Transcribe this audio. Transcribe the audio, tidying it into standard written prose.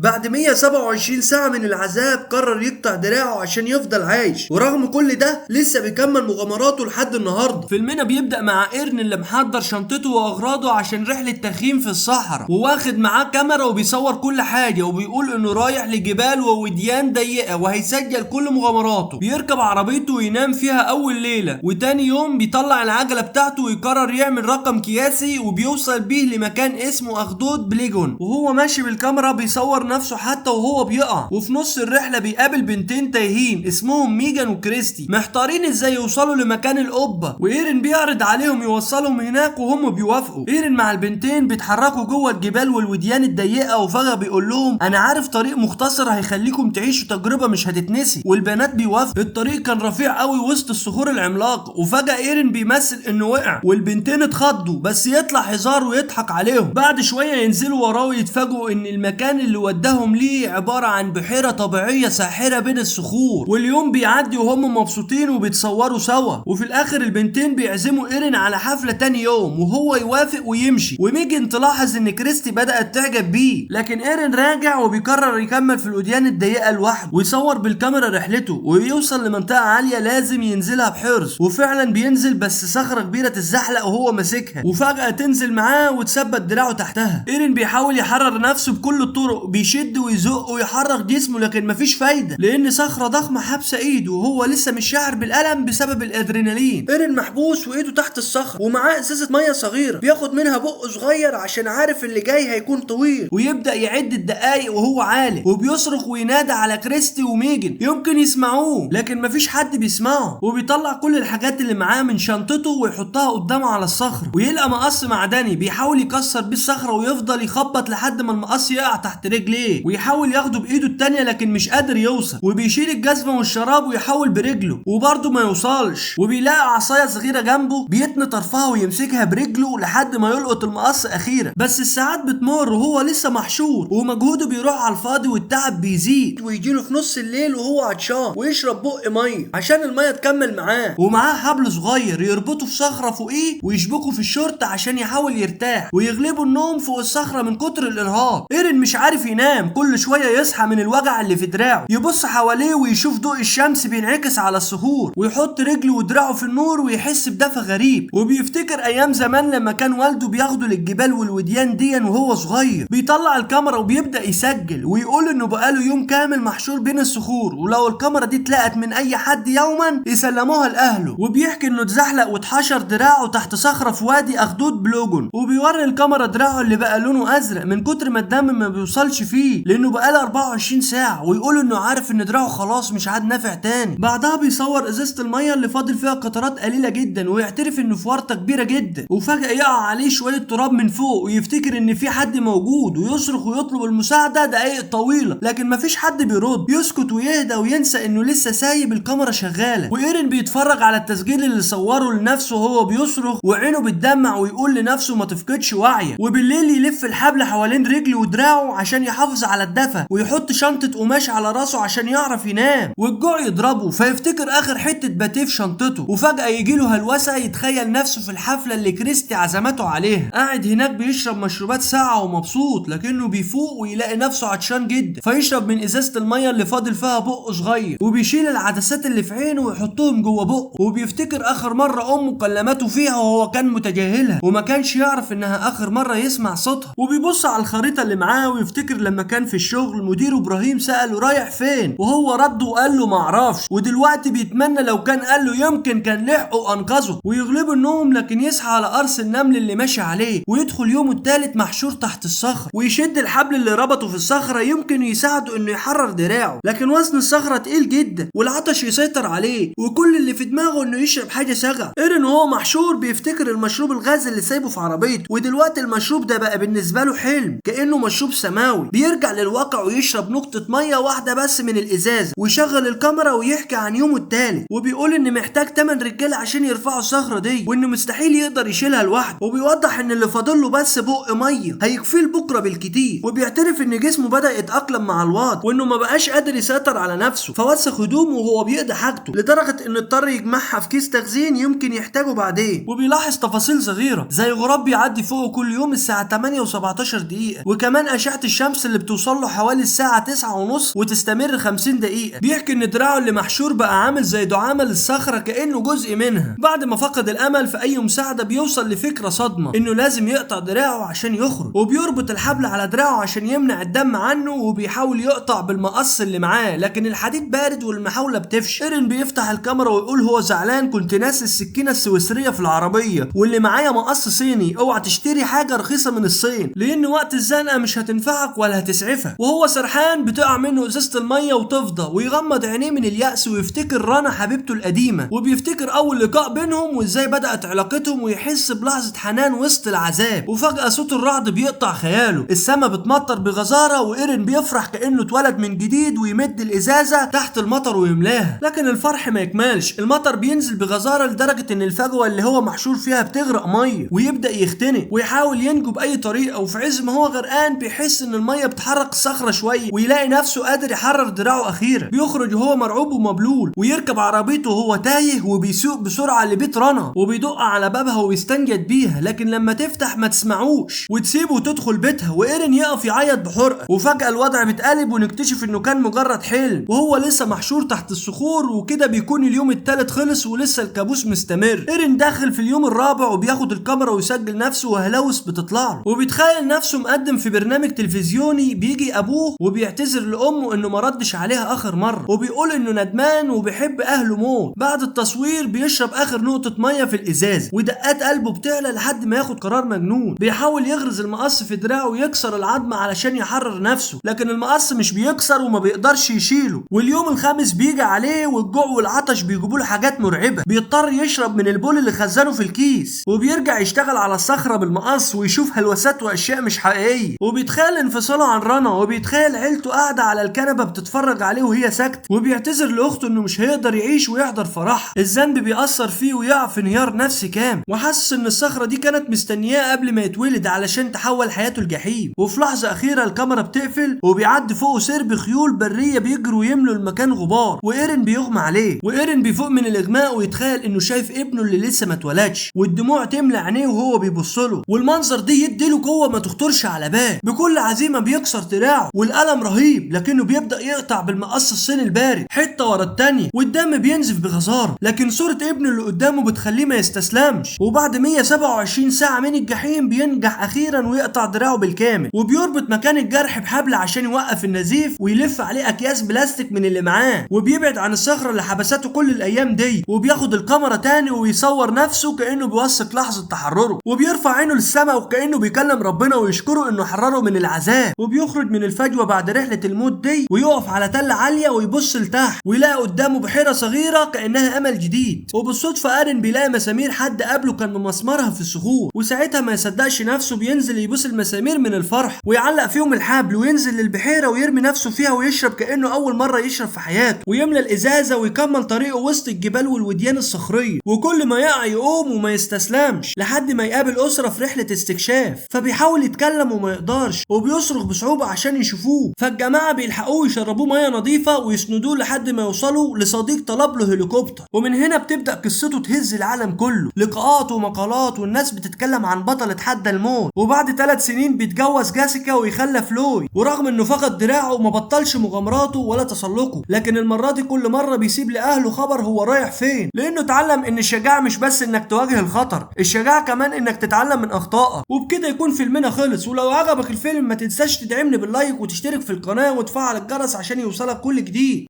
بعد 127 ساعة من العذاب قرر يقطع دراعه عشان يفضل عايش، ورغم كل ده لسه بيكمل مغامراته لحد النهارده. فيلمنا بيبدأ مع ايرن اللي محضر شنطته واغراضه عشان رحلة تخييم في الصحراء، وواخد معاه كاميرا وبيصور كل حاجة، وبيقول انه رايح لجبال ووديان ضيقة وهيسجل كل مغامراته. بيركب عربيته وينام فيها اول ليلة، وتاني يوم بيطلع العجلة بتاعته ويقرر يعمل رقم قياسي وبيوصل بيه لمكان اسمه اخدود بليجون. وهو ماشي بالكاميرا بيصور نفسه حتى وهو بيقع. وفي نص الرحلة بيقابل بنتين تايهين اسمهم ميجان وكريستي، محتارين ازاي يوصلوا لمكان القبة، وايرن بيعرض عليهم يوصلهم هناك وهم بيوافقوا. ايرن مع البنتين بيتحركوا جوه الجبال والوديان الضيقة، وفجأة بيقول لهم انا عارف طريق مختصر هيخليكم تعيشوا تجربة مش هتتنسي، والبنات بيوافقوا. الطريق كان رفيع قوي وسط الصخور العملاق، وفجأة ايرن بيمثل انه وقع والبنتين اتخضوا، بس يطلع هزار ويضحك عليهم. بعد شوية ينزلوا وراه ويتفاجئوا ان المكان اللي وداهم ليه عبارة عن بحيرة طبيعية ساحرة بين الصخور. واليوم بيعدي وهم مبسوطين وبيتصوروا سوا. وفي الاخر البنتين بيعزموا ايرن على حفلة تاني يوم وهو يوافق ويمشي. وميجن تلاحظ ان كريستي بدأت تعجب بيه، لكن ايرن راجع وبيقرر يكمل في الوديان الضيقة لوحده ويصور بالكاميرا رحلته، ويوصل لمنطقة عالية لازم ينزلها بحرص، وفعلا بينزل بس صخرة كبيرة تتزحلق وهو ماسكها، وفجأة تنزل معاه وتثبت دراعه تحتها. ايرن بيحاول يحرر نفسه بكل الطرق، بيشد ويزق ويحرك جسمه، لكن مفيش فايدة لان صخرة ضخمة حابسة ايده وهو لسه مش شاعر بالألم بسبب الادرينالين. ايرن محبوس وايده تحت الصخرة ومعاه ازازة مية صغيرة بياخد منها بق صغير عشان عارف اللي جاي هيكون طويل، ويبدأ يعد الدقايق وهو عالق، وبيصرخ وينادى على كريستي وميجن يمكن يسمعوه، لكن مفيش حد بيسمعه. وبيطلع كل الحاجات اللي معاه من شنطته ويحطها قدامه على الصخرة، ويلقى مقص معدني بيحاول يكسر بيه الصخرة ويفضل يخبط لحد ما المقص يقع تحت رجليه، ويحاول ياخده بايده التانية لكن مش قادر يوصل، وبيشيل الجزمة والشراب ويحاول برجله وبرضه ما يوصلش. وبيلاقي عصاية صغيرة جنبه بيتني طرفها ويمسكها برجله لحد ما يلقط المقص اخيرا. بس الساعات بتمر وهو لسه محشور ومجهوده بيروح على الفاضي والتعب بيزيد، ويجيله في نص الليل وهو عطشان ويشرب بق مية عشان المية تكمل معاه، ومعاه حبل صغير يربطه في صخرة فوقيه ويشبكه في الشورت عشان يحاول يرتاح، ويغلبه النوم فوق الصخرة من كتر الارهاق. ايرن مش عارف ينام، كل شوية يصحى من الوجع اللي في دراعه، يبص حواليه ويشوف ضوء الشمس بينعكس على الصخور، ويحط رجله ودراعه في النور ويحس بدفى غريب. وبيفتكر ايام زمان لما كان والده بياخده للجبال والوديان دي وهو صغير. بيطلع الكاميرا وبيبدا يسجل ويقول انه بقاله يوم كامل محشور بين الصخور، ولو الكاميرا دي اتلقت من اي حد يوما يسلموها لاهله. وبيحكي انه اتزحلق واتحشر دراعه تحت صخرة في وادي اخدود بلوجون، وبيوري الكاميرا دراعه اللي بقى لونه ازرق من كتر ما الدم ما بيوصلش فيه لانه بقاله 24 ساعة، ويقول انه عارف ان دراعه خلاص مش عاد نافع تاني. بعدها بيصور ازازة المية اللي فاضل فيها قطرات قليله جدا، ويعترف انه في ورطة كبيرة جدا. وفجاة يقع عليه شوية تراب من فوق ويفتكر ان في حد موجود ويصرخ ويطلب المساعدة دقايق طويلة، لكن مفيش حد بيرد. يسكت ويهدى وينسى انه لسه سايب الكاميرا شغالة. وايرن بيتفرج على التسجيل اللي صوره لنفسه وهو بيصرخ وعينه بتدمع ويقول لنفسه ما تفقدش وعيك. وبالليل يلف الحبل حوالين رجله ودراعه عشان يحافظ على الدفا، ويحط شنطه قماش على راسه عشان يعرف ينام. والجوع يضربه فيفتكر اخر حتة باتيه في شنطته، وفجاة يجيله هلوسه يتخيل نفسه في الحفلة اللي كريستي عزمته عليها، قاعد هناك بيشرب مشروبات ساقعه ومبسوط، لكنه بيفوق ويلاقي نفسه عطشان جدا، فيشرب من ازازة المية اللي فاضل فيها بقه صغير، وبيشيل العدسات اللي في عينه ويحطهم جوه بقه. وبيفتكر اخر مرة امه كلمته فيها وهو كان متجاهلها وما كانش يعرف انها اخر مرة يسمع صوتها. وبيبص على الخريطة اللي معاه ويفتكر لما كان في الشغل مديره ابراهيم ساله رايح فين، وهو رد وقال له معرفش، ودلوقتي بيتمنى لو كان قال له يمكن كان لحقه انقذه. ويغلبه النوم لكن يصحى على قرص النمل اللي ماشي عليه، ويدخل يومه الثالث محشور تحت الصخرة، ويشد الحبل اللي ربطه في الصخرة يمكن يساعده انه يحرر دراعه، لكن وزن الصخرة تقيل جدا والعطش يسيطر عليه، وكل اللي في دماغه انه يشرب حاجة ساقعه. ايرن وهو محشور بيفتكر المشروب الغاز اللي سايبه في عربيته، ودلوقتي المشروب ده بقى بالنسبة له حلم كانه مشروب سماوي. بيرجع للواقع ويشرب نقطة مية واحدة بس من الازازه، ويشغل الكاميرا ويحكي عن يومه الثالث، وبيقول ان محتاج 8 رجاله عشان يرفعوا الصخرة دي، وانه مستحيل يقدر يشيلها لوحده. وبيوضح ان اللي فاضل له بس بق مية هيكفيه لبكرة بالكتير، وبيعترف ان جسمه بدا يتاقلم مع الوضع وانه ما بقاش قادر يسيطر على نفسه، فوسخ هدومه وهو بيقضي حاجته لدرجة انه اضطر يجمعها في كيس تخزين يمكن يحتاجه بعدين. وبيلاحظ تفاصيل صغيرة زي غراب بيعدي فوقه كل يوم الساعة 8:17، وكمان اشعه الشمس اللي بتوصل له حوالي الساعة 9:30 وتستمر 50 دقيقة. بيحكي ان دراعه اللي محشور بقى عامل زي دعامة للصخره كانه جزء منها. بعد ما فقد الامل في اي مساعدة بيوصل لفكرة صدمة انه لازم يقطع دراعه عشان يخرج، وبيربط الحبل على دراعه عشان يمنع الدم عنه، وبيحاول يقطع بالمقص اللي معاه لكن الحديد بارد والمحاوله بتفشل. ايرين بيفتح الكاميرا ويقول هو زعلان كنت ناسي السكينة السويسريه في العربية واللي معايا مقص صيني، اوعى تشتري حاجة رخيصة من الصين لان وقت الزنقة مش هتنفعك ولا هتسعفك. وهو سرحان بتقع منه ازازة المية وتفضى، ويغمض عينيه من اليأس ويفتكر رنا حبيبته القديمة، وبيفتكر اول لقاء بينهم وازاي بدأت علاقتهم، ويحس بلحظة حنان وسط العذاب. وفجأة صوت الرعد بيقطع خياله، السما بتمطر بغزاره، وايرين بيفرح كانه اتولد من جديد ويمد الازازه تحت المطر ويملاها. لكن الفرح ما يكملش، المطر بينزل بغزاره لدرجة ان الفجوة اللي هو محشور فيها بتغرق مية، ويبدا يختنق ويحاول ينجو باي طريقه. وفي عز ما هو غرقان بيحس ان المية بتحرك الصخرة شوية، ويلاقي نفسه قادر يحرر دراعه اخيرا. بيخرج وهو مرعوب ومبلول، ويركب عربيته وهو تايه، وبيسوق بسرعة لبيت رنا، وبيدق على بابها ويستنجد بيها، لكن لما تفتح ما تسمعوش وتسيبه وتدخل بيتها. وايرين يقف يعيط بحرقه، وفجاة الوضع بيتقلب ونكتشف انه كان مجرد حلم وهو لسه محشور تحت الصخور. وكده بيكون اليوم الثالث خلص ولسه الكابوس مستمر. ايرين داخل في اليوم الرابع وبياخد الكاميرا ويسجل نفسه وهلاوس بتطلع له، وبيتخيل نفسه مقدم في برنامج تلفزيوني. بيجي ابوه وبيعتذر لامه انه ما ردش عليها اخر مرة، وبيقول انه ندمان وبيحب اهله موت. بعد التصوير بيشرب اخر نقطة مية في الازاز، ودقات قلبه بتعلى لحد ما ياخد قرار مجنون. بيحاول يغرز المقص في دراعه ويكسر العظم علشان يحرر نفسه، لكن المقص مش بيكسر وما بيقدرش يشيله. واليوم الخامس بيجي عليه والجوع والعطش بيجيبوا له حاجات مرعبة، بيضطر يشرب من البول اللي خزنه في الكيس، وبيرجع يشتغل على الصخرة بالمقص ويشوف هلوسات واشياء مش حقيقية. وبيتخيل انفصاله عن رنا، وبيتخيل عيلته قاعدة على الكنبة بتتفرج عليه وهي ساكته، وبيعتذر لاخته انه مش هيقدر يعيش ويحضر فرحها. الذنب بيأثر فيه ويقع في انهيار نفسي كامل، وحاسس ان الصخرة دي كانت مستنياه قبل ما يتولد علشان تحول حياته لجحيم. وفي لحظة اخيرة الكاميرا بتقفل وبيعدي فوقه سرب خيول برية بيجروا ويملوا المكان غبار، وايرين بيغمى عليه. وايرين بيفوق من الاغماء ويتخيل انه شايف ابنه اللي لسه ما اتولدش، والدموع تملى عينيه وهو بيبص له، والمنظر دي يديله قوة ما تخطرش على بال. بكل عزيمة بيكسر دراعه والالم رهيب، لكنه بيبدا يقطع بالمقص الصيني البارد حتة ورا التانية، والدم بينزف بغزاره، لكن صوره ابنه اللي قدامه بتخليه ما يستسلمش. وبعد 127 ساعة من الجحيم بينجح اخيرا ويقطع دراعه بالكامل، وبيربط مكان الجرح بحبل عشان يوقف النزيف، ويلف عليه اكياس بلاستيك من اللي معاه، وبيبعد عن الصخرة اللي حبسته كل الايام دي. وبياخد الكاميرا تاني ويصور نفسه كانه بيوثق لحظة تحرره، وبيرفع عينه للسماء وكانه بيكلم ربنا ويشكره انه حرره من العذاب. وبيخرج من الفجوة بعد رحله الموت دي، ويقف على تله عالية ويبص لتحت، ويلاقي قدامه بحيرة صغيرة كانها امل جديد. وبالصدفه ايرين بيلاقي مسامير حد قبله كان ممسمرها في الصخور، وساعتها ما يصدقش نفسه، بينزل يبوس المسامير من الفرح ويعلق فيهم الحبل، وينزل للبحيره ويرمي نفسه فيها ويشرب كانه اول مرة يشرب في حياته، ويملى الازازه ويكمل طريقه وسط الجبال والوديان الصخريه. وكل ما يقع يقوم وما يستسلمش لحد ما يقابل اسره في رحله استكشاف، فبيحاول يتكلم وما يقدرش، وبيصرخ بصعوبة عشان يشوفوه. فالجماعه بيلحقوه يشربوه مية نظيفة ويسندوه لحد ما يوصلوا لصديق طلب له هليكوبتر. ومن هنا بتبدا قصته تهز العالم كله، لقاءات ومقالات والناس بتتكلم عن بطل اتحدى الموت. وبعد 3 سنين بيتجوز جاسيكا ويخلف لوي، ورغم انه فقد دراعه وما بطلش مغامراته ولا تسلقه، لكن المرة دي كل مرة بيسيب لاهله خبر هو رايح فين، لانه اتعلم ان الشجاعة مش بس انك تواجه الخطر، الشجاعة كمان انك تتعلم من اخطائك. وبكده يكون فيلمنا خلص، ولو عجبك الفيلم ما تنساش تدعمني بال like وتشترك في القناة وتفعل الجرس عشان يوصلك كل جديد.